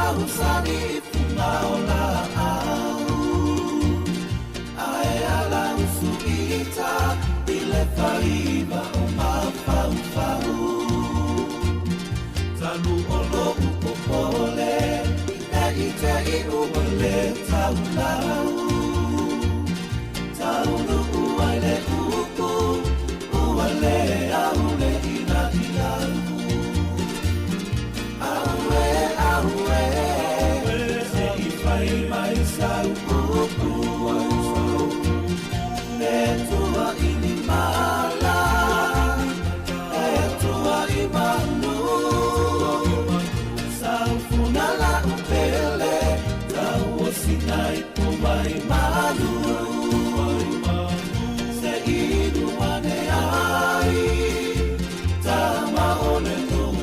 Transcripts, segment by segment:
Ausali i fuga o laau Ae ala usu ita i le faiva o mafaufau Talu o lo'u popole Ne i te i ua le taulau Taunuu ai le upu ua le aule ina ilau Aue, aue, se i fai mai sau upu E tua i ni mala, e tua i manu Saufuna la'u pele, tauosina i puvai malu Se inu ane ai, tama o le nuu.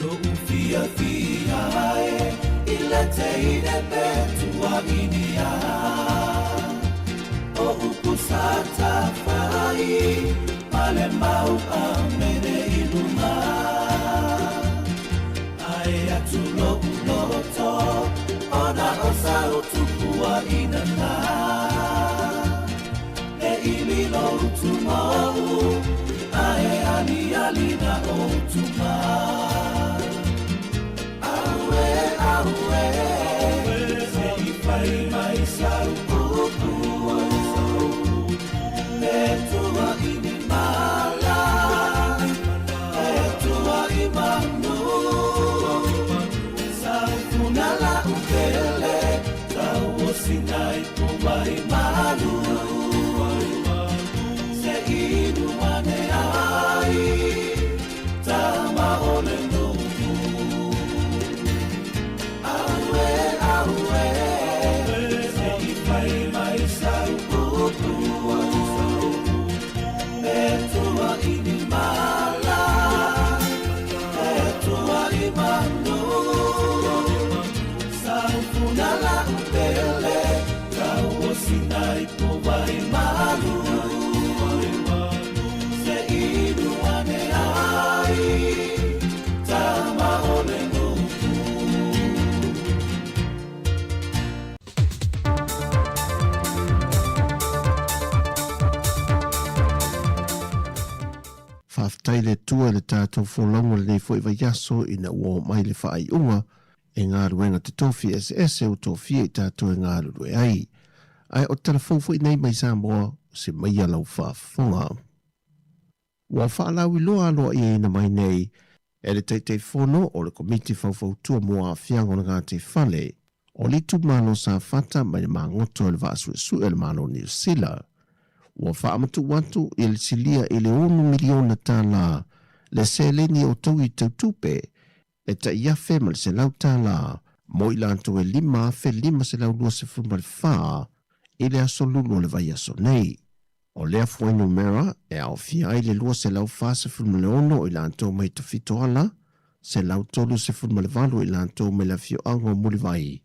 Lo'u fiafia e i le teine pe tuaʻinia O upu sa tafai ma le mau amene i luga Ae atu lo'u loto ona o sau tupuaʻina na E i lilo utumo'u ae aliali na utuma Aue, aue, se i fai mai sau upu E tua i ni mala, e tua i manu Saufuna la'u pele, tauosina i puvai malu Se inu ane ai, tama o le nuu Aue, aue, se i fai mai sau upu E tua i ni mala, e tua i manu Saufuna la'u pele, tauosina i puvai malu Se inu ane ai, tama o le nuu. Faafetai le Atua i le tatou folauga lenei foi vaiaso ina ua oo mai le faaiuga e galuega totofi eseese ua tofia i tatou e galulue ai. Ae o tala fou foi nei mai Samoa, se maia lau faafofoga. Ua faalauiloa aloaiaina mai nei e le Taitaifono o le Komiti Faufautua mo Aafiaga o le Gataifale o le itumalo Safata mai le magoto e le Vaa Suesue o le Malo o Niu Sila. Ua faamatuu atu i le silia i le $6 miliona le seleni o taui tautupe e tai $1,100 mo i latou e 5,524 i le aso Lulu o le vaiaso nei. O lea fuainumera e aofia ai le 246 o i latou mai Tafitoala, 138 i latou mai le afioaga o Mulivai,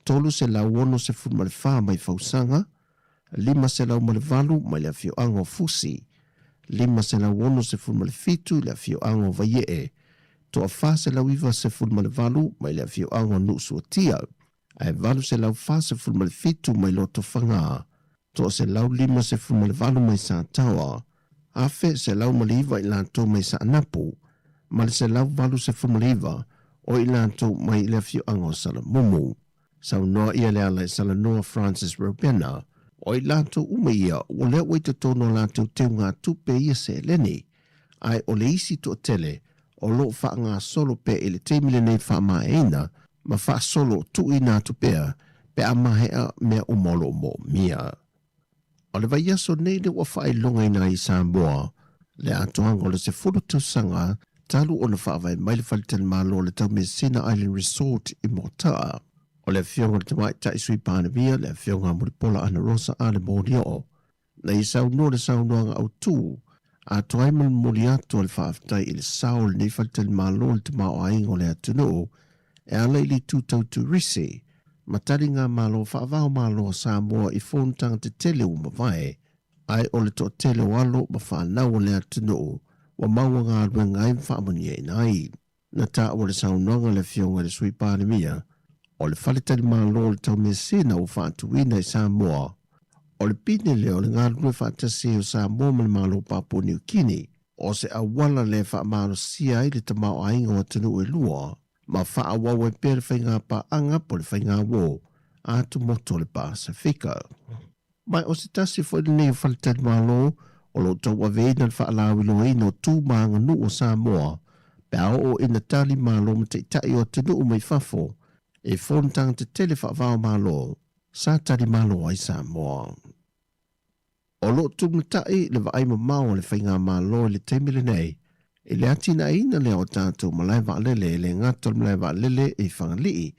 364 mai Fausaga, 508 mai le afioaga o Fusi, 567 i le afioaga o Vaiee, toa 498 mai le afioaga o Nuusuatia, ae 847 mai Lotofaga, toa 158 mai Sataoa, 1,109 i latou mai Saanapu, ma le 189 o i latou mai le afioaga o Salamumu. Saunoa ia le ala e Salanoa Francis Robena, o i latou uma ia ua lea ua i totonu o latou teugatupe ia seleni, ae o le isi toatele o lo o faagasolo pea i le taimi lenei faamaeaina ma faasolo tuuina atu pea pe a maea mea uma o lo o moomia. O le vaiaso nei lea ua faailogaina ai i Samoa le atoaga o le 10 tausaga talu ona faavae mai le faletalimalo o le Taumeasina Island Resort i Moataa. O le afioga i le Tamaitai Sui Palemia, le afioga Mulipola Anarosa Ale Molioo, na ia saunoa le saunoaga autu. Atoa ai ma le momoli atu o le faafetai i le sao o lenei faletalimalo i le tamaoaiga o le atunuu e ala i le itu tau turisi ma taligamalo faava-o-Malo a Samoa i fonotaga tetele ua mavae, ae o le toatele o alo ma fanau o le atunuu ua maua galuega ai ma faamanuiaina ai. Na taua i le saunoaga a le Afioga i le Sui Palemia, o le faletalimalo o le taumeasina ua faatuina i Samoa, o le pine lea o le galulue faatasi ai o Samoa ma le Malo Papua Niu Kini, o se auala lea e faamalosia ai le tamaoaiga o atunuu e lua ma faaauau ai pea le faiga paaga po o le faigauō atumotu o le Pasefika. Ma o se tasi foi lenei o faletalimalo o lo o tauaveina le faalauiloaina o tu ma aganuu o Samoa pe a oo ina tali malo ma taitai o atunuu mai fafo i fonotaga tetele faava-o-Malo sa tali malo ai Samoa. O lo o tumatai le vaai mamao a le Faigamalo i le taimi lenei i le atinaeina lea o tatou malae vaalele e le gata o le malae vaalele i Fagalii,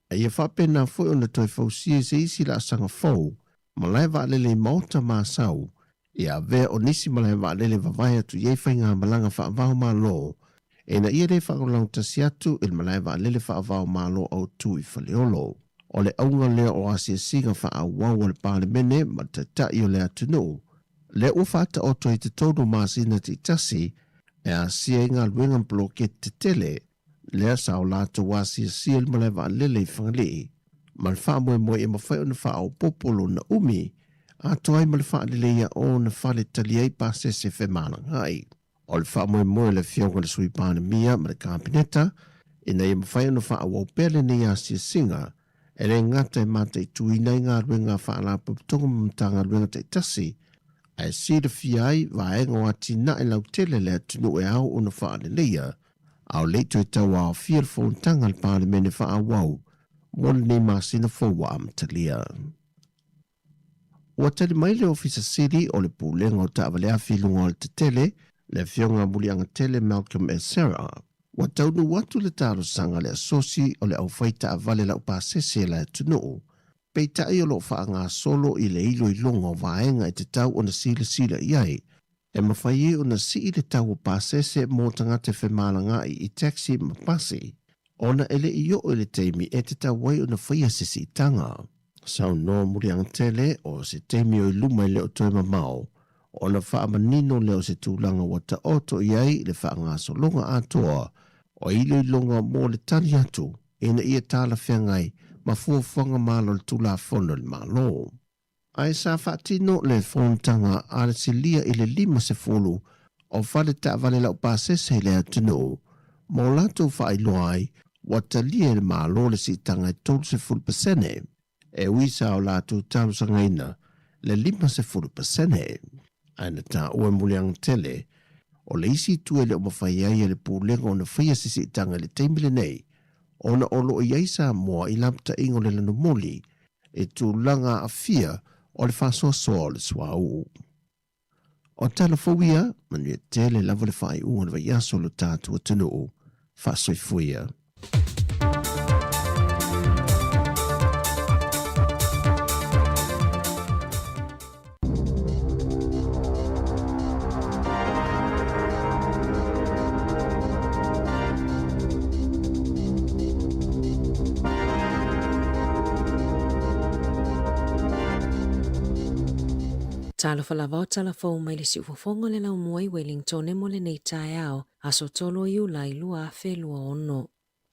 a ia faapena foi ona toe fausia i se isi laasaga fou malae vaalele i Maota ma Asau ia avea o nisi malae vaalele vavae atu i ai faigamalaga faava-o-Malo ina ia le faalagotasi atu i le malae vaalele faava-o-Malo autu i Faleolo. O le auga lea o asiasiga faaauau a le Palemene ma le Taitai o le atunuu, lea ua faataoto ai totonu masina taitasi e asia ai galuega ma poloketi tetele, lea sa o latou asiasia i le malae vaalele i Fagalii ma le faamoemoe e mafai ona faaopoopo lona umi atoa ai ma le faaleleia o ona fale tali ai pasese femalagaai. O le faamoemoe o le Afioga i le Sui Palemia ma le Kapeneta ina ia mafai ona faaauau pea lenei asiasiga, e le gata e mataituina ai galuega a Faalapotopotoga ma Matagaluega taitasi, ae silafia ai vaega o atinae lautele a le atunuu e ao ona faaleleia, a o le i toe tauaofia le fonotaga a le Palemene faaauau mo lenei masina fou ua amatalia. Ua tali mai le Ofisa Sili o le Pulega o Taavaleafi i luga o le tetele, le Afioga Muliagatele Malcolm Esera, ua taunuu atu le talosaga a le Asosi o le Aufai Taavale Laupasese a le atunuu, peitai o lo o faagasolo i le iloiloga o vaega e tatau ona silasila i ai, e mafai ai ona sii le tau o pasese mo tagata e femalagaai i taxi ma pasi, ona e le i oo i le taimi e tatau ai ona faia se siitaga. Saunoa Muliagatele o se taimi o i luma e le o toe mamao ona faamanino lea o se tulaga ua taoto i ai le faagasologa atoa o iloiloga mo le tali atu ina ia talafeagai ma fuafuaga malo o le Tulafono a le Malo. Ae sa faatino le fonotaga a le silia i le 50 o fale taavale laupasese i le atunuu ma o latou faailoa ai ua talia e le Malo le siitaga e 30%, e ui sa o latou talosagaina le 50%. Ae na taua e Muliagatele, o le isi itu e le o mafai ai e le Pulega ona faia se siitaga i le taimi lenei, ona o lo o i ai Samoa i lapataiga o le lanumoli i tulaga aafia o le faasoasoa o le suauu. O tala fou ia, manuia tele lava le faaiuga o le vaiaso o lo tatou atunuu. Faasoifuia. Talofa lava o tala fou mai le siufofoga o le laumua i Wellingtone mo lenei taeao, aso 3 o Iulai 2026.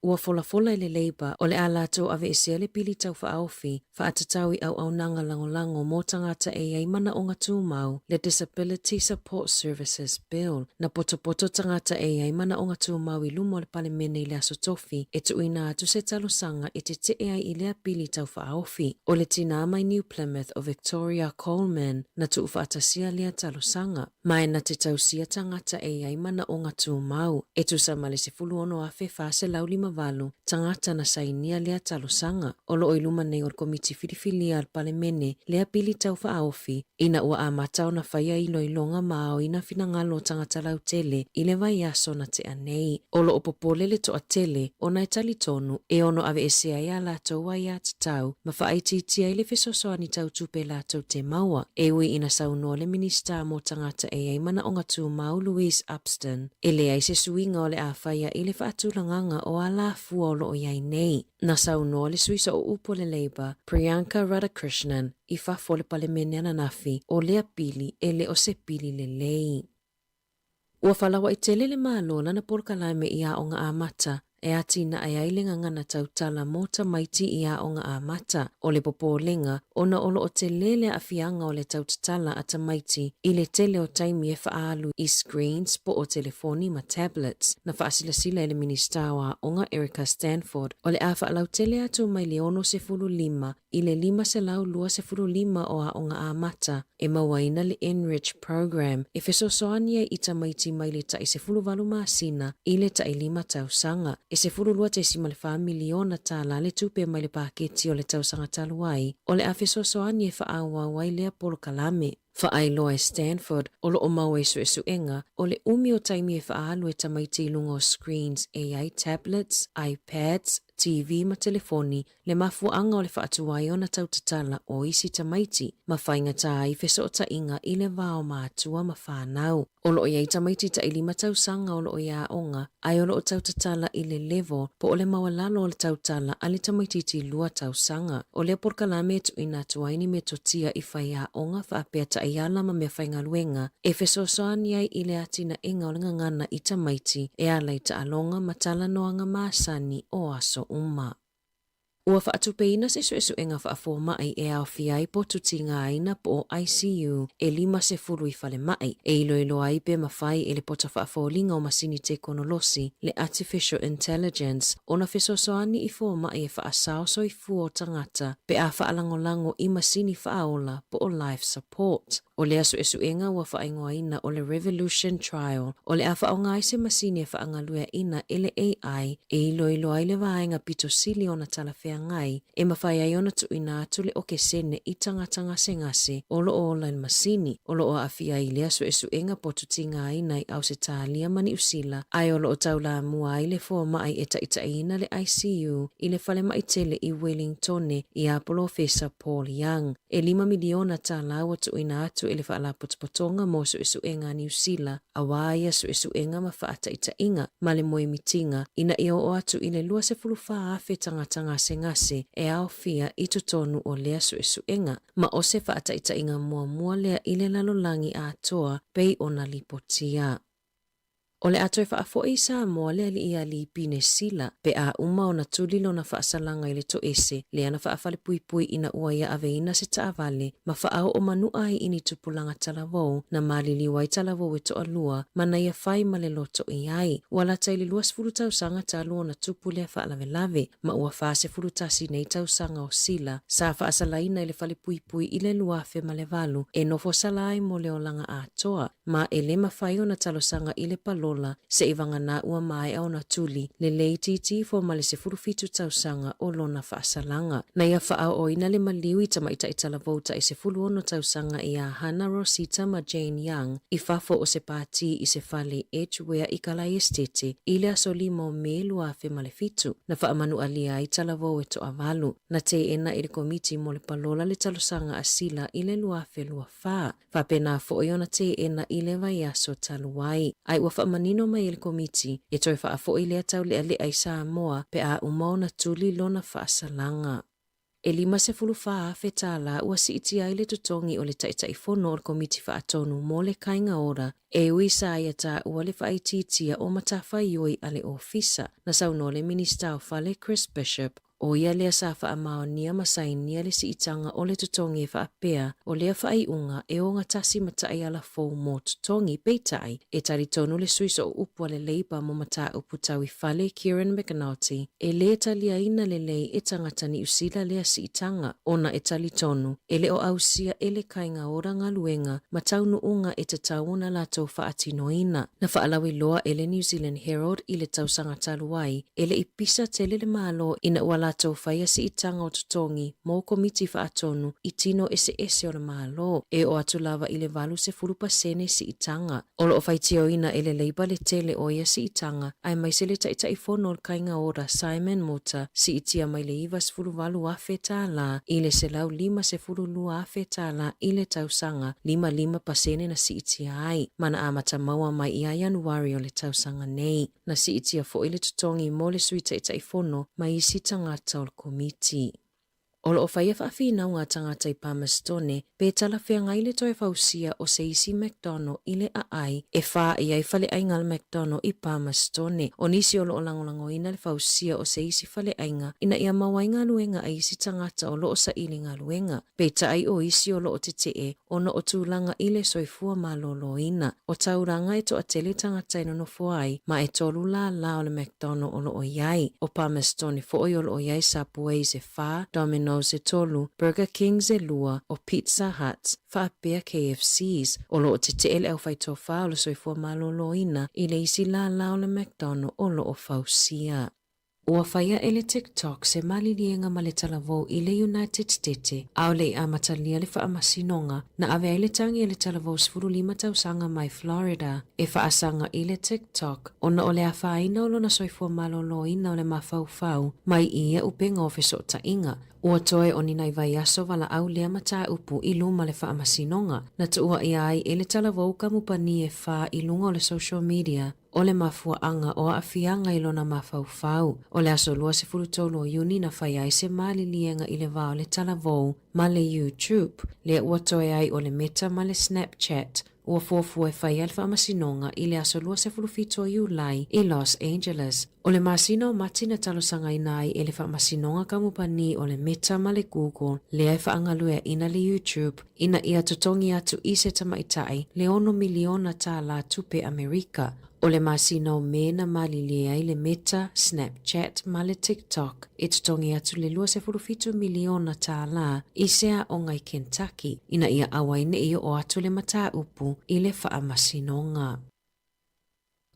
Ua folafola e le Labour o le a latou aveesea le pili taufaaofi faatatau i auaunaga lagolago mo tagata e i ai manaoga tumau, le Disability Support Services Bill. Na potopoto tagata e i ai manaoga tumau i luma o le Palemene i le Aso Tofi e tuuina atu se talosaga e tetee ai i lea pili taufaaofi. O le tinā mai New Plymouth o Victoria Coleman na tuufaatasia lea talosaga. Ma e na te tausia tagata e i ai manaoga tumau, e tusa ma le 16,458. 8 tagata na sainia lea talosaga. O lo o i luma nei o le Komiti Filifilia a le Palemene lea pili tau faaofi ina ua amata ona faia iloiloga ma aoina finagalo o tagata lautele i le vaiaso na tea nei. O lo o popole le toatele ona e talitonu e ono aveesea ai a latou aiatatau ma faaitiitia ai le fesoasoani tau tupe latou te maua, e ui ina saunoa le Minisita mo Tagata e i ai Manaoga Tumau Louise Upston, e leai se suiga o le a faia i le faatulagaga o alafua o lo o i ai nei. Na saunoa le sui sooupu o le Labour, Priyanka Radhakrishnan, i fafo o le Palemene ananafi, o lea pili e le o se pili lelei. Ua falauaʻi tele le Malo lana polokalame i Aoga Amata e atinae ai le gagana tautala mo tamaiti i aoga amata. O le popolega, ona o lo o tele le aafiaga o le tautatala a tamaiti i le tele o taimi e faaalu i screens po o telefoni ma tablets. Na faasilasila e le Minisita o Aoga Erica Stanford o le a faalautele atu mai le 65 i le 525 o aoga amata e mauaina le Enrich Program e fesoasoani ai i tamaiti mai le tai 18 masina i le tai lima tausaga. E $12.4 miliona tālā le tupe mai le paketi o le tausaga talu ai o le a fesoasoani e faaauau ai lea polokalame. Faailoa e Stanford, o lo o maua i suesuega, o le umi o taimi e faaalu e tamaiti i luga o screens e i ai tablets, iPads, TV ma telefoni, le mafuaaga o le faatuai ona tautatala o isi tamaiti ma faigata ai fesootaiga i le va o matua ma fanau. O lo o i ai tamaiti tailima tausaga o lo o i aoga ae o lo o tautatala i le level po o le maualalo o le tautala a le tamaitiiti lua tausaga. O lea polokalame e tuuina atu ai ni metotia i faiaoga faapea taiala ma meafaigaluega e fesoasoani ai i le atinaega o le gagana i tamaiti e ala i taaloga ma talanoaga masani o aso uma. Ua faatupeina se suesuega faafomai e aofia ai potu tigaina po o ICU e 50 i falemai, e iloilo ai pe mafai e le pota faafoliga o masini tekonolosi, le artificial intelligence, ona fesoasoani i fomai e faasao soifua o tagata pe a faalagolago i masini faaola po o life support. O lea suesuega ua faaigoaina o le Revolution Trial, o le a faaaoga ai se masini e faagalueaiina e le AI e iloilo ai le vaega pito sili ona talafeagai e mafai ai ona tuuina atu le okesene i tagata gasegase o lo o ola i le masini. O lo o aafia ai i lea suesuega potu tigaina i Ausetalia ma Niusila, ae o lo o taulamua ai le fomai e taitaiina le ICU i le falemai tele i Wellingtone ia Polofesa Paul Young. E lima miliona tālā ua tuuina atu e le Faalapotopotoga mo Suesuega a Niu Sila auā ia suesuega ma faataitaiga ma le moemitiga ina ia oo atu i le 24,000 tagata gasegase e aofia i totonu o lea suesuega, ma o se faataitaiga muamua lea i le lalolagi atoa pei ona lipotia. O le a toe faafoʻi i Samoa le alii ia Lipine Sila pe a uma ona tuli lona faasalaga i le toese lea na faafalepuipui ina ua ia aveina se taavale ma faaoo manuʻa ai i ni tupulaga talavou na maliliu ai talavou e toalua ma na ia fai ma le loto i ai. Ua lata i le 20 tausaga talu ona tupu lea faalavelave ma ua 41 nei tausaga o Sila sa faasalaina i le falepuipui i le 2008 e nofo sala ai mo le olaga atoa ma e le mafai ona talosaga i le palola seʻi vagana ua maea ona tuli le lei itiiti ifo ma le 17 tausaga o lona faasalaga. Na ia faaooina le maliu i tamaitai talavou taʻi 16 tausaga iā Hannah Rosita ma Jane Young i fafo o se pātī i se fale i Edgware i Kalaesetete i le aso 5 o Me 2007. Na faamanualia ai talavou e toavalu. Na teena e le Komiti mo le Palola le talosaga a Sila i le 2024. Faapena foʻi ona teena i le vaiaso talu ai. Ae ua faamanino mai e le Komiti, e toe faafoʻi lea taulealea i Samoa pe a uma ona tuli lona faasalaga. E $54,000 tālā ua siitia ai le totogi o le Taitaifono o le Komiti Faatonu mo le Kaiga Ora e ui sa ia taua le faaitiitia o matafaioi a le Ofisa. Na saunoa le Minisita o Fale Chris Bishop. O ia lea sa faamaonia ma sainia le siitaga o le totogi e faapea, o lea faaiuga e ogatasi ma taiala fou mo totogi, peitai, e talitonu le sui sooupu a le Labour mo mataupu tau i fale Kieran McAnulty, e lē taliaina lelei e tagata Niu Sila lea siitaga, ona e talitonu, e le o ausia e le kaiga ora galuega ma taunuuga e tatau ona latou faatinoina. Na faalauiloa e le New Zealand Herald i le tausaga talu ai, e le i pisa tele le Malo ina ua latou faia siitaga o totogi mo komiti faatonu i tino eseese o le Malo, e oo atu lava i le 80% siitaga. O lo o faitioina e le Labour le tele o ia siitaga, aemaise le Taitaifono o le Kaiga Ora Simon Moutter, siitia mai le $98,000 i le $152,000 i le tausaga, 55% na siitia ai, ma na amata maua mai ia Ianuari o le tausaga nei. Na siitia foi le totogi mo le Sui Taitaifono ma isi tagata o le komiti. O lo o faia faafinauga a tagata i Palmerstone pe talafeagai le toe fausia o se isi McDonald i le aai e fā i ai faleaiga a le McDonald i Palmerstone. O nisi o lo o lagolagoina le fausia o se isi faleaiga ina ia maua ai galuega a isi tagata o lo o saili galuega, peitai o isi o lo o tetee ona o tulaga i le soifua malōlōina. O Tauranga e toatele tagata e nonofo ai, ma e tolu lālā o le McDonald o lo o i ai. O Palmerstone foi o lo o i ai Subways e fā, Domino's e tolu, Burger Kings e lua, o Pizza Huts, faapea KFCs. O lo o tetee le aufaitofa o le soifua malōlōina i le isi lālā o le McDonald o lo o fausia. Ua faia e le TikTok se maliliega ma le talavou i le United Stete, ʻaʻole i amatalia le faamasinoga, na ave ai le tagi a le talavou 15 tausaga mai Florida e faasaga i le TikTok ona o le afaina o lona soifua malōlōina o le mafaufau mai i ia upega o fesootaiga. Ua toe o ni nai vaiaso valaau lea mataupu i luma le faamasinoga, na tuuaia ai e le talavou kamupani e fā i luga o le social media, O le mafuaaga o aafiaga i lona mafaufau, o le aso 23 o Iuni na fai ai se maliliega i le va o le talavou ma le YouTube, lea ua toe ai o le Meta ma le Snapchat, ua fuafua e fai ai le faamasinoga i le aso 27 o Iulai i Los Angeles. O le masina o Mati na talosagaina ai e le faamasinoga kamupani o le Meta ma le Google lea e faagalueaina le YouTube ina ia totogi atu i se tamaitai le ono miliona tālā tupe Amerika. O le masina o Me na malilie ai le Meta, Snapchat ma le TikTok e totogi atu le 27 miliona tālā i se aoga i Kentucky ina ia aua ai ne i oo atu le mataupu i le faamasinoga.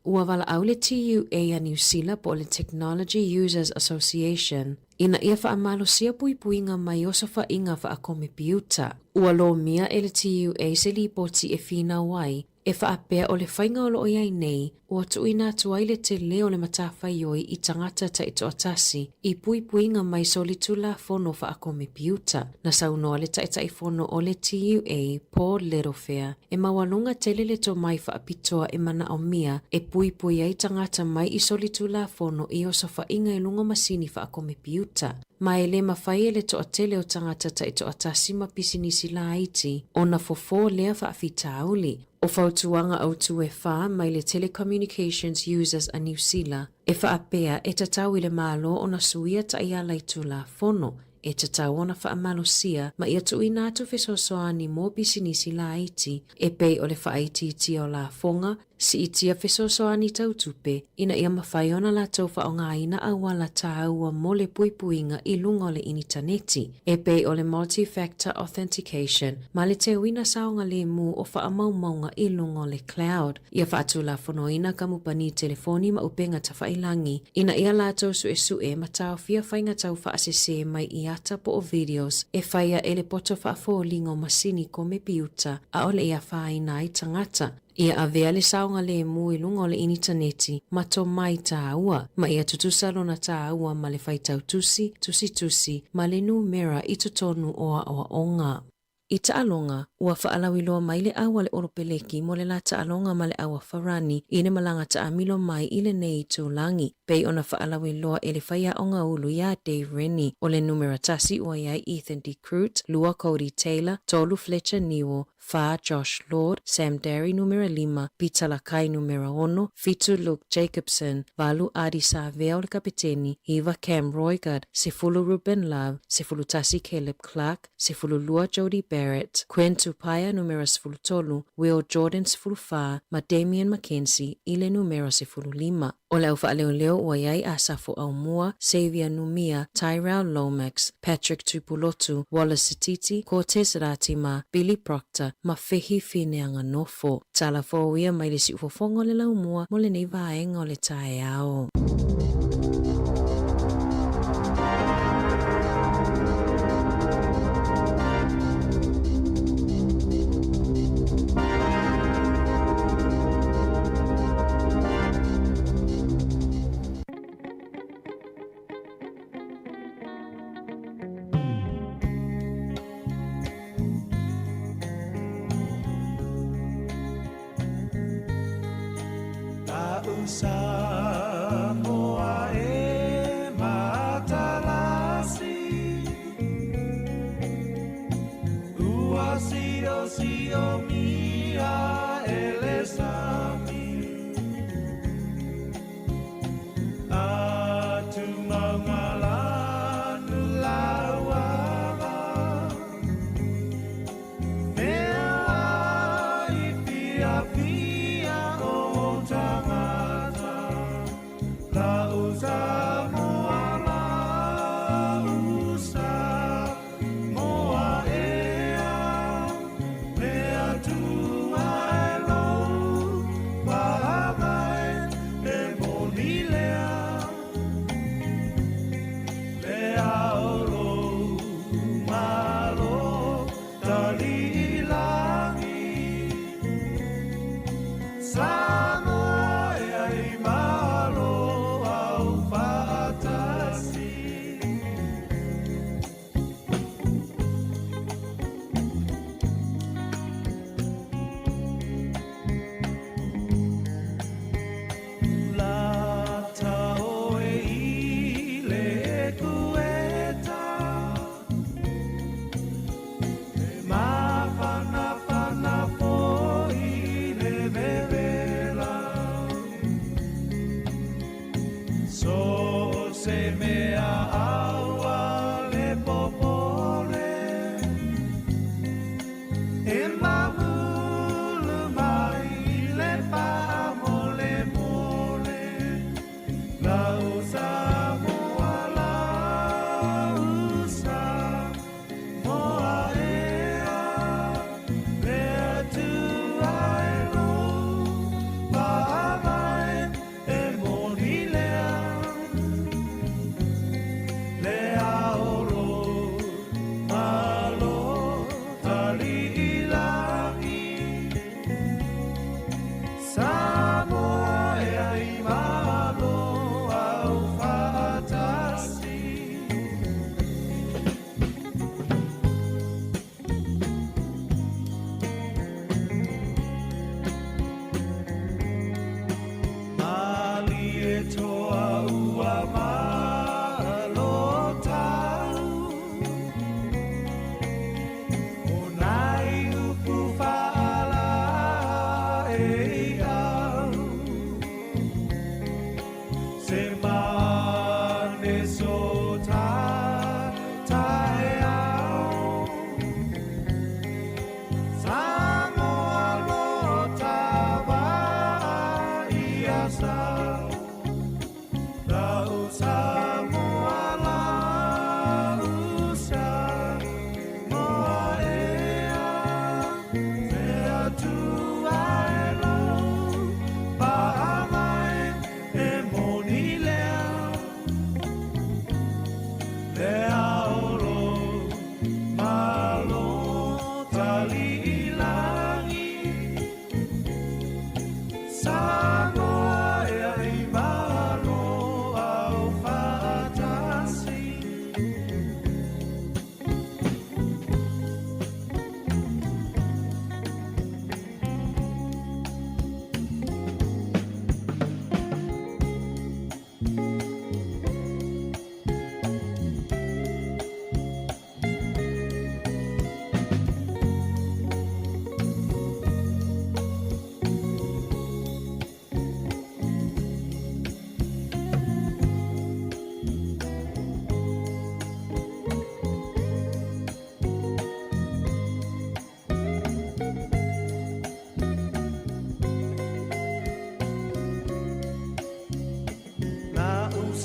Ua valaau le TUA a Niu Sila po o le Technology Users Association ina ia faamalosia puipuiga mai osofaiga faakomepiuta. Ua lomia e le TUA se lipoti e finau ai e faapea o le faiga o lo o i ai nei ua tuuina atu ai le tele o le matafaioi i tagata taitoatasi i puipuiga mai solitulafono faakomepiuta. Na saunoa le Taitaifono o le TUA, Paul Littlefair, E maualuga tele le tomai faapitoa e manaomia e puipui ai tagata mai i solitulafono i osofaiga i luga o masini faakomepiuta. Ma e le mafai e le toatele o tagata taitoatasi ma pisinisi laiti ona fofo lea faafitauli. O fautuaga autū e fā mai le Telecommunications Users a Niu Sila e faapea e tatau i le Malo ona suia taiala i Tulafono e tatau ona faamalosia ma ia tuuina atu fesoasoani mo pisinisi laiti e pei o le faaitiitia o lafoga, siitia fesoasoani tau tupe ina ia mafai ona latou faaaogaina auala tāua mo le puipuiga i luga o le initaneti e pei o le multi-factor authentication ma le teuina saogalemu o faamaumauga i luga o le cloud. Ia faatulafonoina kamupani telefoni ma upega tafailangi ina ia latou suesue ma taofia faiga tau faasese mai i ata po o videos e faia e le poto faafoliga o masini komepiuta ʻaʻole i afaina ai tagata. Ia avea le saogalemu i luga o le initaneti ma tomai tāua, ma ia tutusa lona tāua ma le faitau tusi, tusitusi, ma le numera i totonu o aoaoga. I taaloga, ua faalauiloa mai le au a le Olopeleki mo le la taaloga ma le au a Farani i le malaga taamilo mai i lenei itulagi, pei ona faalauiloa e le faiaoga ulu iā Dave Rennie, o le numera tasi ua i ai Ethan De Groot, lua Codie Taylor, tolu Fletcher Newell, fā Josh Lord, Sam Darry numera lima, Pita Lakai numera ono, fitu Luke Jacobson, valu Ardie Savea o le kapeteni, iva Cam Roigard, sefulu Ruben Love, 11 Caleb Clarke, 12 Jodie Barrett, Quinn Tupaea numera 13, Will Jordan 14, ma Damian McKenzie i le numera 15. O le au faaleoleo ua i ai Asafo Aumua, Xavier Numia, Tyrell Lomax, Patrick Tupulotu, Wallace Sititi, Cortez Ratima, Billy Proctor ma Fehi Fineanganofo. Tala fou ia mai le siufofoga o le laumua mo lenei vaega o le taeao.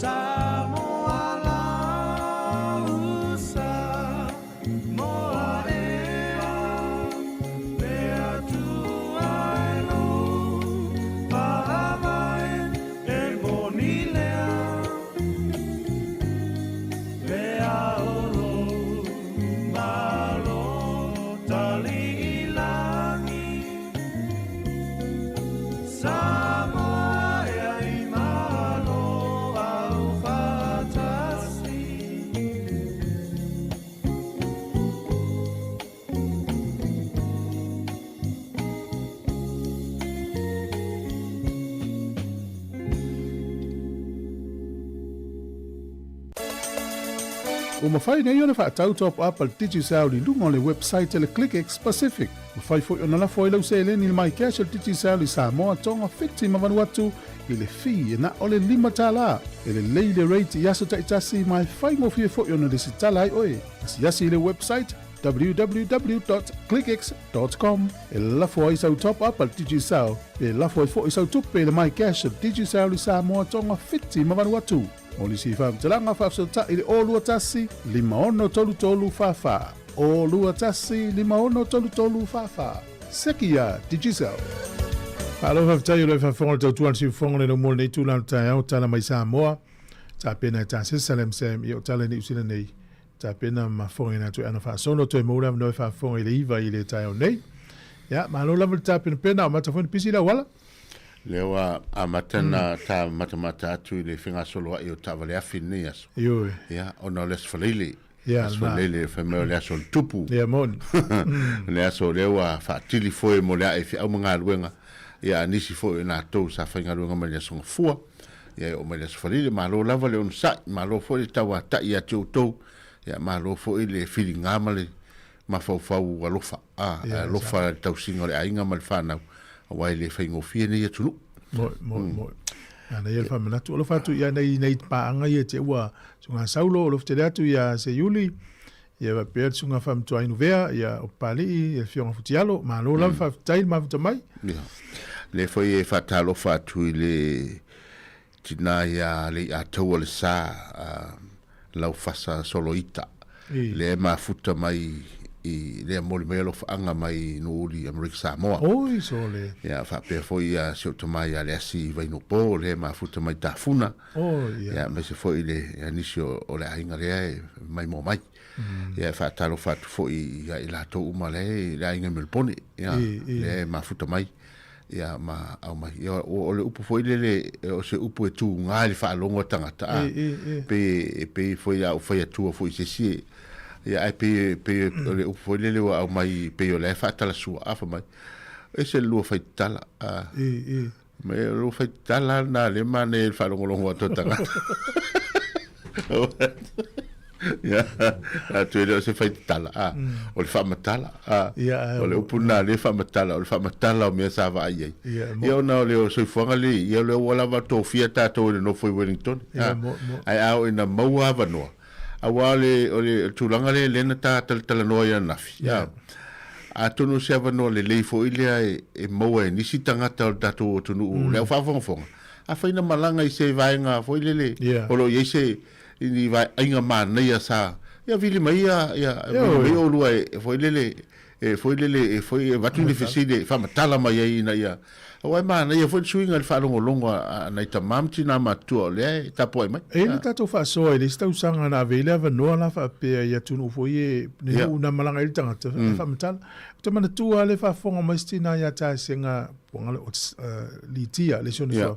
Samoa lau Samoa ea Le Atua e lou faavae e moni lea Le ao lou malo tali i lagi Samoa ea i malo au faatasi. Ua mafai nei ona faatau top up a le Digicel i luga o le website a le ClickX Pacific. Mafai foi ona lafo ai lau seleni i le MyCash a le Digicel i Samoa, Tonga, Fiti ma Vanuatu i le fee e na o le $5. E lelei le rate i aso taitasi ma e faigofie foi ona lesitala ai oe. Asiasi i le website www.clickx.com e lafo ai sau top up a le Digicel pe lafo ai foi sau tupe i le MyCash a le Digicel i Samoa, Tonga, Fiti ma Vanuatu. Mo nisi faamatalaga faafesootai i le 021 5633 44. 021 5633 44. Seki iā Digicel. Malo faafetai o le faafofoga le tautua le siufofoga le mo lenei tula o le taeao tala mai Samoa tapena e tasesa le MSM ia o tala i Niu Sila nei tapena ma fofoga atu e ana faasolo toe maua le avanoa e faafofoga i le iva i le taeao nei. Ia, malo lava le tapenapena o mata foi na pisi le auala. Lea ua amata na ta matamata atu i le fegasoloai o taavale afi i lenei aso. Ioe. Ia, ona o le aso Faraile. Ia, Aso na. Faraile, fai mai o le aso o le tupu. Ia, moni. Le aso lea ua faatili foe mo le ae i feau ma galuega. Ia, a nisi foi o i latou sa faigaluega mai le aso Gafua. Ia, e oo mai le aso Faraile, malo lava le onosai, malo foi le tauatai ia te outou. Ia, malo foi le filiga ma le mafaufau alofa, a, Ia, alofa i le tausiga o le aiga ma le fanau, aua e le faigofie nei atunuu. Moe, moe, moe. Ana ia le faamanatu. Alofa atu ia nei nei paaga ia te ua suga Saulo, alofa tele atu ia Seiuli, ia faapea le suga Faamatuainu Vea, ia o Papalii, ia le Afioga Futialo. Malo lava faafetai le mafuta mai. Ia. Le foi e faatalofa atu i le tina ia Leiataua le Sa, a Laufasa Soloita, lea e mafuta mai i lea moli mai alofaaga mai Nuuuli Amerika Samoa. Oi sole. Ia faapea foi ia si ou tama ia Leasi Vainupo lea e mafuta mai Tafuna. Oi ia. Ia aemaise foi le ia nisi o le aiga lea e maimoa mai. Ia e faatalofa atu foi ia i latou uma lea e le aiga i Melbourne. Ia lea e mafuta mai. Ia ma aumai. Ia, o le upu foi lele, o se upu e tūgā i le faalogo a tagata, a, pei, e pei foi a ou fai atua foi i se isi, ia, ae pei, pei o le upu foi lele ua aumai, pei o la e faatalasua, a, fai mai, ese le lua faitatala, a, mai o le lua faitatala lena lea e manaia i le faalogologo atu a tagata. Ia, atu e le o se faitatala, a, o le faamatala, a, o le upu lena lea faamatala, o le faamatala o mea sa vaai ai. Ia ona o le soifuaga lea, ia o lea ua lava tofia tatou e le nofo i Wellington, a, ae a oo ina maua avanoa, aua o le, o le tulaga lea lea na ta talatalanoa ai ananafi, a, atonu o se avanoa lelei foi lea e maua e nisi tagata o le tatou atunuu, le au faafogafoga, afai na malaga i se vaega foi lele o lo o i ai se i ni vaaiga manaia sa ia vili mai ia ia vili mai oulua e foi lele e foi lele e foi e avatu ni fesili e faamatala mai ai ina ia aua e manaia foi le suiga i le faalogologo a nai tama ma tinā matutua o lea e tapuai mai. E i ai le tatou faasoa i le isi tausaga na ave ai le avanoa la faapea i atunuu foi e le nuu na malaga ai le tagata e faamatala. Ou te manatua lava le faafofoga mai se tinā ia Taesega Litia le isi ona suafa.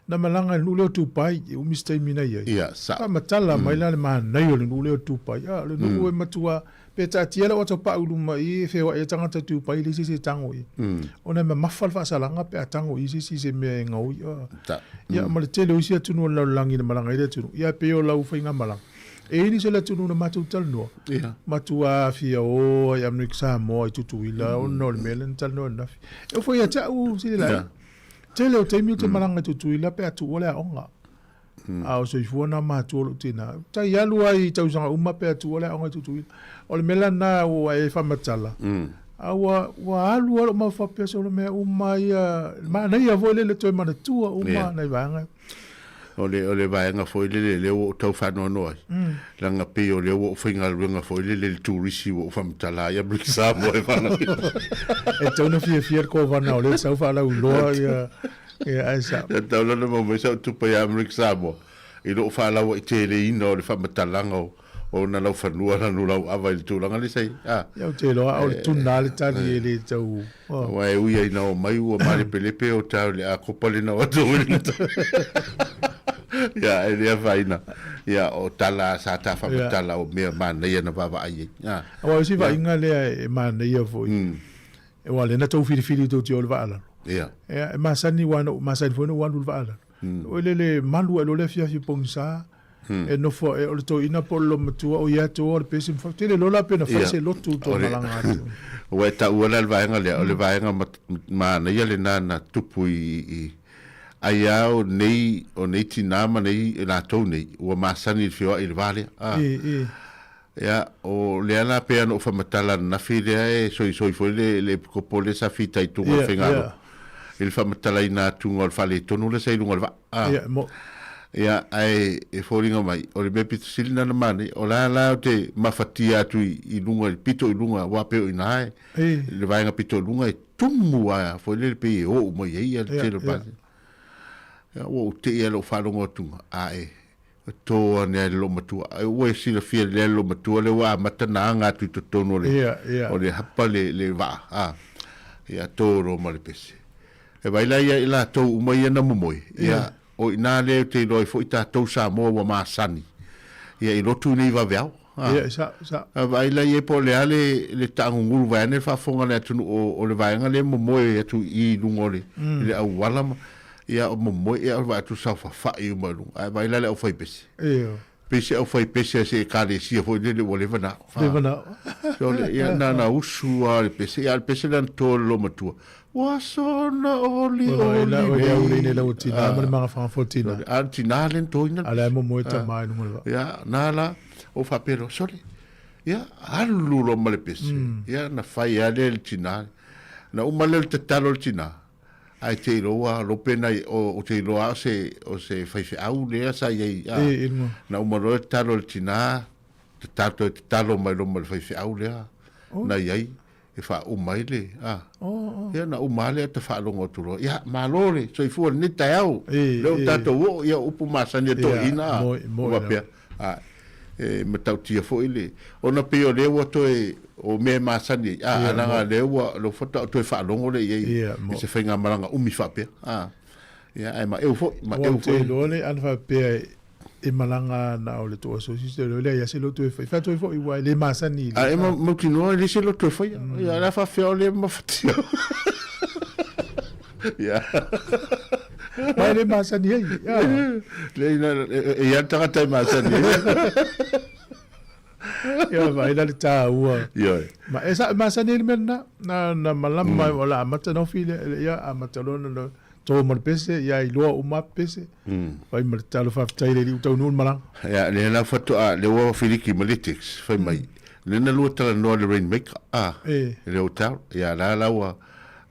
Na malaga i le nuu lea o Tupai, e umi se taimi na i ai. Ia, sao. Faamatala mai la le manaia o le nuu lea o Tupai. A, o le nuu e matua, pe taatia lau atopau i luma i i, e feoai ai tagata i Tupai, e leai se isi e tago i ai. Ona e mamafa le faasalaga pe a tago i ai se isi i se mea e gaoi. A. Ia, ma le tele o isi atunuu o le lalolagi na malaga ai le atunuu. Ia, e pei o lau faigamalaga. E i ai nisi o le atunuu na matou talanoa, matua aafia o ai Amerika Samoa i Tutuila ona o le mea lea na talanoa ananafi. E oo foi ia te au, Sirilai, Tele o taimi ou te malaga i Tutuila pe a tuua le aoga. A o soifua na matua o lou tina. Tai alu ai i tausaga uma pe a tuua le aoga i Tutuila. O le mea la lena ua e faamatala, a ua, ua alu lava lou mau faapea solo mea uma ia, manaia foi lele toe manatua uma nai vaega. O le, o le vaega foi lele lea ua ou tau faanoanoa ai, leaga pei o lea ua ou faigaluega foi lele i le turisi ua ou faamatala ai Amerika Samoa e faalavelave. E tatau ona fiafia le kovana o lea e sau faalauiloa ia, ia ae sao. E tatau la ona maua mai sau tupe ia Amerika Samoa i lou faalauaiteleina o le faamatalaga o o ona laufanua lanu lauava i le tulaga lea sa i ai. Ia ou te iloa o le tuna lava le tali e le tau. Aua e ui ai ina omai ua malepelepe o tau le akopa lena o atu Ia, e le afaina. Ia, o tala sa ta faamatala o mea manaia na vaavaai ai. Aua o isi vaaiga lea e manaia foi. Aua o lea na tou filifili tou te o i le vaa lalo. Ia. E masani aua na ou masani foi na ou alu i le vaa lalo. Oi lele malu ae loa le afiafi pogisa, e nofo ae o le toeaina po o le loomatua o ia atu o le pese ma tele loa la pe na fai se lotu to malaga atu. Ua e taua la le vaega lea, o le vaega manaia lena na tupu i ai lava o nei, o nei tinā ma nei latou nei, ua masani i le feoai i le va lea. Ia, o lea la pei ona ou faamatala ananafi lea e soisoi foi le le epikopo lea sa fitaituga i le faigalotu i le faamatalaina atuga o le faaletonu lea sa i luga o le vaa. A. Ia, mo. Ia, ae e foliga mai, o le mea pito sili lena na manaia, o la la ou te mafatia atu i, i luga, i le pito i luga, aua pei o i ina e, le vaega pito i luga e tumu lava foi lele pei e oo mai ai le tele o pasese. Ia, ua ou tei lava i lou faalogo atuga, ae To ane ai le loomatua. Ai ua e silafia lea le loomatua lea ua amata na aga atu i totonu o le, Ia, ia. o le hapa le, le vaa. A, ia, to loa ma le pese. E vaai la ia i latou uma ia na momoe, ia, Ia. o i ina lea ou te iloa ai foi tatou Samoa ua masani, ia, i lotu nei vaveao. A, Ia, sa, sa. a vaai la i ai po o le a le, le taagugulu vaeane le faafofoga a le atunuu o, o le vaega lea e momoe atu i i luga o le, i le auala ma, Ia o momoe ia o vaai atu saofafai uma i luga ae vaai la le aufaipese. Ioe. Pei se aufaipese a se ekalesia foi lele ua leva na. Leva na. So le ia na na usu a le pese ia le pese lea na to le lomatua. Ua sona oli oli. La o le au le lau tina ma le magafaga fo tina. A tina le toina. A le momoe tama i luga le vaa. Ia na la o faapea sole. Ia alu loa ma le pese. Ia na fai a le tina. Na uma lea o le tatalo le tina. Ae te iloa lope nai o te iloa o se o se faifeau lea sa i ai a E, e luga. na uma loa le tatalo a le tina tatalo toe tatalo mai loa ma le faifeau lea Oh. na i ai e faauma ai le a Oh, oh. ia na uma lava lea ta faalogo atu loa ia malo le soifua i lenei taeao E, lea ua e. tatou oo ia o upu masani a Ia, toeaiina a moi, moi ua faapea a e matautia foi le ona pei o lea ua toe o mea e masani ai a leaga lea ua lea faatoa ou toe faalogo lea i ai i se faigamalaga umi faapea a ia ae maeu foi maeu foi. Ua ou te iloa le ana faapea e malaga na o le toasosi se loa leai se lotu e fai faatoe foi ua e le masani i le a e mautinoa e le se lotu e faia ia la faafefea o le mafatia ia ma e le masani ai le ina e ia le tagata e masani ai ia vaai la le taua ioe ma e sa masani ai le mea lena na na malama o la amata na ofi le ia amata loa na to ma le pese ia iloa uma pese fai ma le tatalo faafetai le alii ua taunuu le malaga. Ia lea la faatoa lea ua filiki ma le text fai mai lea na lua talanoa le rainmaker a le hotel ia la la ua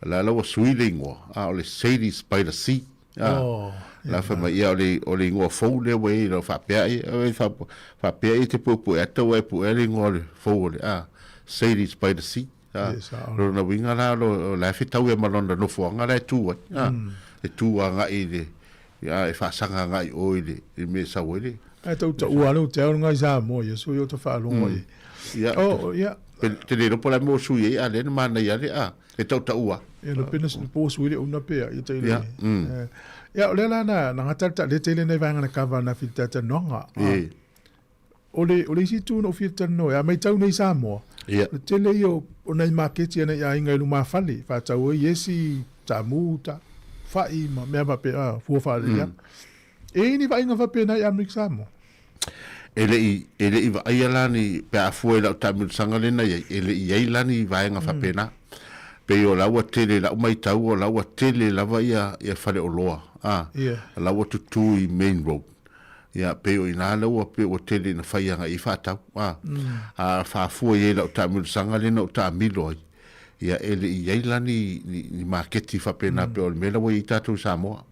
la la ua sui le igoa a o le Sadie's by the Sea a la fai mai ia o le o le igoa fou lea ua i ai faapea ia faapea ia te puepue ata ua e puea le igoa o le fou o le a Sadie's by the Sea. A, lona uiga la, o la e fetau ia ma lona nofoaga la e tu ai. A, e tu agai i le, a, e faasaga agai i o i le, i le mea e sau ai le. Ae tautaua lava le hotel lena i Samoa ia, sui o ta faalogo i ai. Ia, Oh, ia. Te le iloa po o le a le mea ua sui ai, a lea na manaia lava le, a, e tautaua. Ia, na pena po ua sui le owner pe a, ia tai le. Ia, Ia, o lea la na, na gata le taʻaleta i lenei vaega na kava na filitatalanoaga. E. O le, o le isi itu na ou fia talanoa ai, a matau nei Samoa, Ia. o le tele ia o, o nai maketi a nai aiga i lumafale, faatau ai iesi, taamu, ta, fa'i ma mea faapea, a, fua faaleleaga. E i ai ni vaaiga faapena i Amerika Samoa? E le i, e le i vaaia la ni, pe a fua i lau taamilosaga lea na i ai, e le i i ai la ni vaega faapena. Pei o la ua tele i lau matau, o la ua tele lava ia, ia faleoloa, a, Ia. la ua tutū i main road. Ia, pei o i ina lea ua pei ua tele ina fai agai i faatau, a. A faafua i ai lau taamilosaga lea na ou taamilo ai, ia, e le i i ai la ni, ni, ni maketi faapena pei o le mea la ua i ai tatou i Samoa.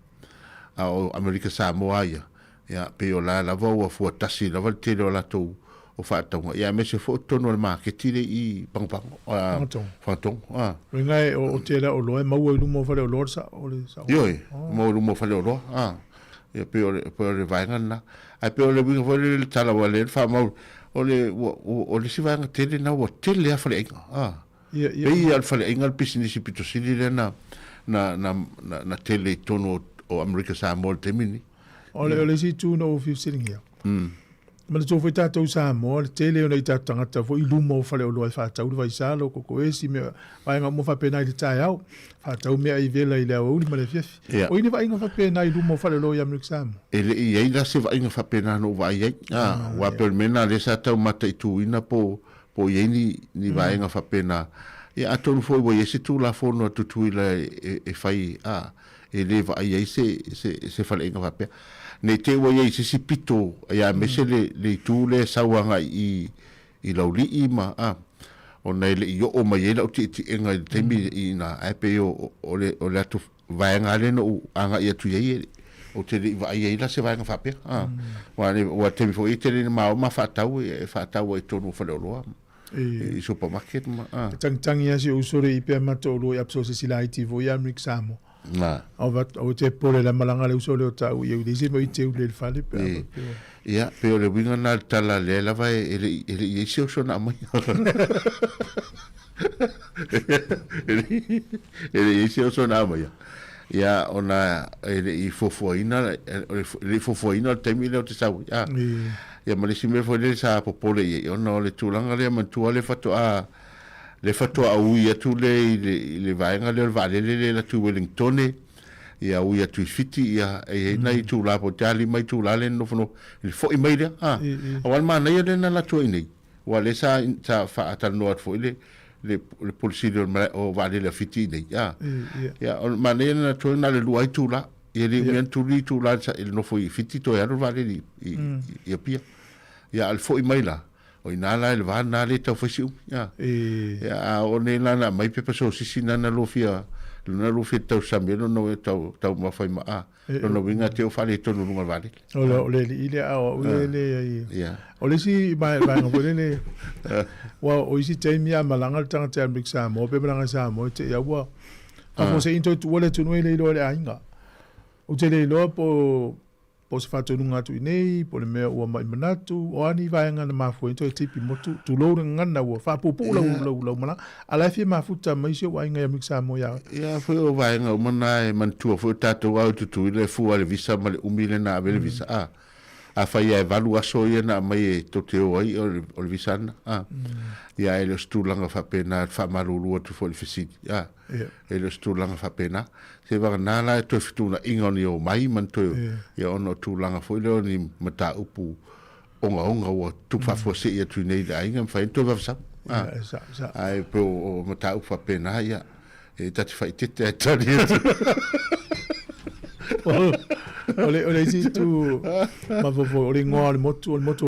A o Amerika Samoa ia, Ia, pei o la lava ua fuatasi lava le tele o latou o faatauga, ia aemaise foi o totonu o le maketi lea i Pagopago, Fagatogo. Fagatogo, a. Uiga e o tele oloa e maua i luma o faleoloa le sao, o le sao. Ioe, maua i luma o faleoloa, a. Ia pei o le, pei o le vaega lena. Ae pei o le uiga foi lele i le tala ua lea na faamau, o le, ua, o le isi vaega tele lena ua tele lava faleaiga, a. Ia, ia. Pei lava o le faleaiga le pisinisi pito sili lea na, na, na, na, na tele i totonu o, o Amerika Samoa i le taimi lenei. O le, o le isi itu na ou fia fesiligia, manatua foi tatou i Samoa, le tele o nai tatou tagata foi i luma o faleoloa e faatau le vaisalo, kokoesi, mea, vaega uma faapena i le taeao, faatau meaai vela i le aoauli ma le afiafi. Ia. O i ai ni vaaiga faapena i luma o faleoloa i Amerika Samoa? E le i i ai la se vaaiga faapena na ou vaai ai. A, aua pei o le mea lena lea sa tau mataituina po, po o i ai ni, ni vaega faapena. Ia atonu foi ua i ai se Tulafono a Tutuila e, e, e fai, a, e le vaai ai se, se, se faleaiga faapea. Ne i te i ua i ai i se isi pito, ia aemaise le, le itu lea e sau agai i, i Laulii ma, a, ona e le i oo mai ai lau tietiega i le taimi i ina, ae pei o, o, o le, o le atu vaega lava lea na ou agai atu i ai, e, ou te le i vaai ai la se vaega faapea. A, aua, aua taimi foi e tele ina ma o ma faatau, e faatau ai i totonu o faleoloa. I supermarket ma a. E tagitagi lava si ou uso le i pea ma toalua i apso se sila iti foi ia Amerika Samoa. Na. Au va au te pole la malanga le uso le o tau ia i se mo i te ule le fale pe a pe. Ia, pe o le uiga na le tala lea lava e le e le i ai se uso na aumai. E le i ai se uso na aumai. Ia, ona e le i fuafuaina, e le i fuafuaina le taimi lea ou te sau ai. A. Ia ma le isi mea foi lele sa popole i ai, ona o le tulaga lea manatua le faatoa, le faatoa ui atu lea i le, i le vaega lea o le vaalele lea e alu atu i Wellingtone, ia ui atu i Fiti, ia e i ai nai itula po o le a 5 itula lea na nofonofo, i le foi mai lea. A. Aua o le manaia lea na alu atu ai nei, Aua o lea sa, sa faatalanoa atu foi le, le, le Pule Sili o, o Vaalele a Fiti i nei. A. Ia, o le manaia lena toe na o le lua itula. Ia le umi atu tuli itula i le nofo i Fiti toe alu le vaalele i, i, i Apia. Ia, a o le foi mai la, o i ina la i le va lena lea e tau fai si umi. A. Ia, a oo nei la na aumai pepa sosisi na na lofia, na lofia tausami ai lona uiga tau, taumafa ai ma, a. Lona uiga te o faaletonu i luga o le vaalele. O le, o le alii lea a o au e leai. O le isi vaega foi lele, aua o isi taimi a malaga le tagata i Amerika Samoa pe malaga i Samoa e te i a ua faafuasei toe tuua le atunuu e le iloa e le aiga. Ou te le iloa po po o se faatonuga atu i inei, po o le mea ua mai manatu, o a ni vaega na mafua ai toe tipi motu, tulou le gagana ua faapuupuu lau, lau, lau malaga. A la e fia mafuta mai si ou aiga i Amerika Samoa ia oe. Ia foi o vaega uma na e manatua foi o tatou ao i Tutuila e fua le visa ma le umi lea na ave le visa a. Afai lava e valu aso ia na aumai e tou te o ai o le visa lena a. Ia e le o se tulaga faapena e faamalulu atu foi i le fesili a. E le o se tulaga faapena. Seivagana la e toe fetuunaiga o ni omai ma ni toe ia ona o tulaga foi lea o ni mataupu ogaoga ua tupu faafuasei atu i nei i le aiga, e mafai ona toe vavasau. Ia, e sao, sao. Ae pei o mataupu faapena, ia, e ta te faaeteete ae tali atu. O le, o le isi itu mafaufau, o le igoa o le motu, o le motu